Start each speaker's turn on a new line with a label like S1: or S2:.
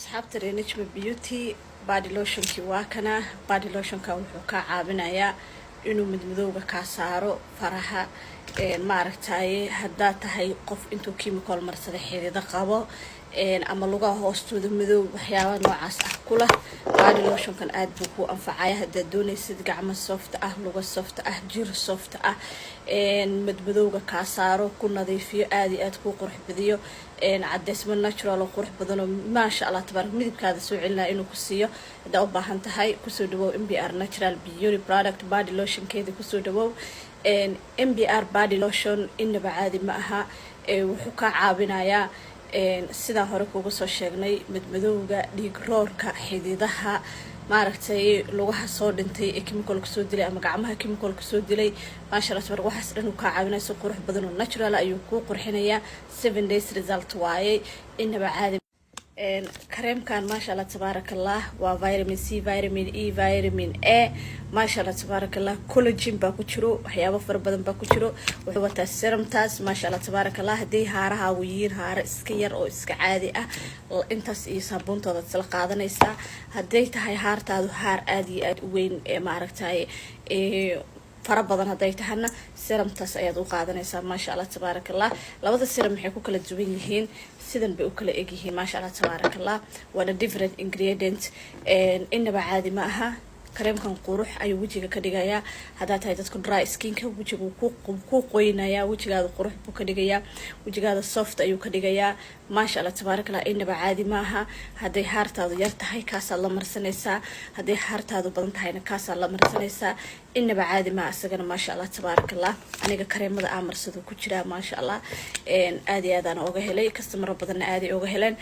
S1: Asxaabta reer Najma Beauty, body lotionkii waa kana. Body lotionka wuxuu kaa caawinayaa inuu madmadowga kaa saaro faraha. Maaragtaye, haddaad tahay qof intuu chemical marsaday xidido qabo ama lugaha hoostooda madow, waxyaaba noocaas ah kula, body lotionkan aada buu kuu anfacaya. Haddaad doonaysid gacmo soft ah, luga soft ah, jir soft ah, madmadowga kaa saaro, ku nadiifiyo, aada iyo aad kuu qurux badiyo, cadeysmo natural oo qurux badan oo, maasha Allah tabaarak, midabkaada soo celinaya inuu ku siiyo haddaa u baahan tahay, kusoo dhawow MBR Natural Beauty Product body lotionkeeda. Kusoo dhawow MBR body lotion. Inaba caadi ma aha. Wuxuu kaa caawinayaa, sidaan hore kuuga soo sheegnay, madmadowga, dhiig roorka, xididaha, maaragtay, lugaha soo dhintay ee chemicalka soo dilay ama gacmaha chemicalka soo dilay. Maasha Allah tabarak, waxaas dhan uu kaa caawinaya. Si qurux badan oo natural ayuu kuu qurxinayaa. 7 days result waayey, inaba caadi. Kareemkan, maasha Allah tabaaraka Allah, waa vitamin C, vitamin E, vitamin A. Maasha Allah tabaaraka Allah, collagen baa ku jiro, waxyaabo fara badan baa ku jiro. Wuxuu wataa serumtaas. Maasha Allah tabaaraka Allah, haddii haarahaagu yihiin haaro iska yar oo iska caadi ah, intaas iyo saabuuntooda isla qaadanaysaa. Hadday tahay haartaadu haar aada iyo aada u weyn ee, maaragtay, fara badan hadday tahana, serumtaas ayaad u qaadanaysaa. Maasha Allah tabaaraka Allah, labada serum maxay ku kala duwan yihiin? Sidan bay u kala egyihiin. Maasha Allah tabaaraka Allah, waana different ingredient. Inaba caadi ma aha. Kareemkan qurux ayuu wejiga ka dhigayaa. Haddaa tahay dadka dry skinka, wejiga ku qoynayaa, wejigaada qurux buu ka dhigayaa, wejigaada soft ayuu ka dhigayaa. Maasha Allah tabaaraka Allah, inaba caadi maaha. Hadday haartaadu yar tahay, kaasaad la marsanaysaa. Hadday haartaadu badan tahayna, kaasaad la marsanaysaa. Inaba caadi maaha isagana. Maasha Allah tabaaraka Allah, aniga kareemada aa marsado ku jiraa. Maasha Allah, aad iyo aadaan oga helay, customero badanna aaday oga heleen.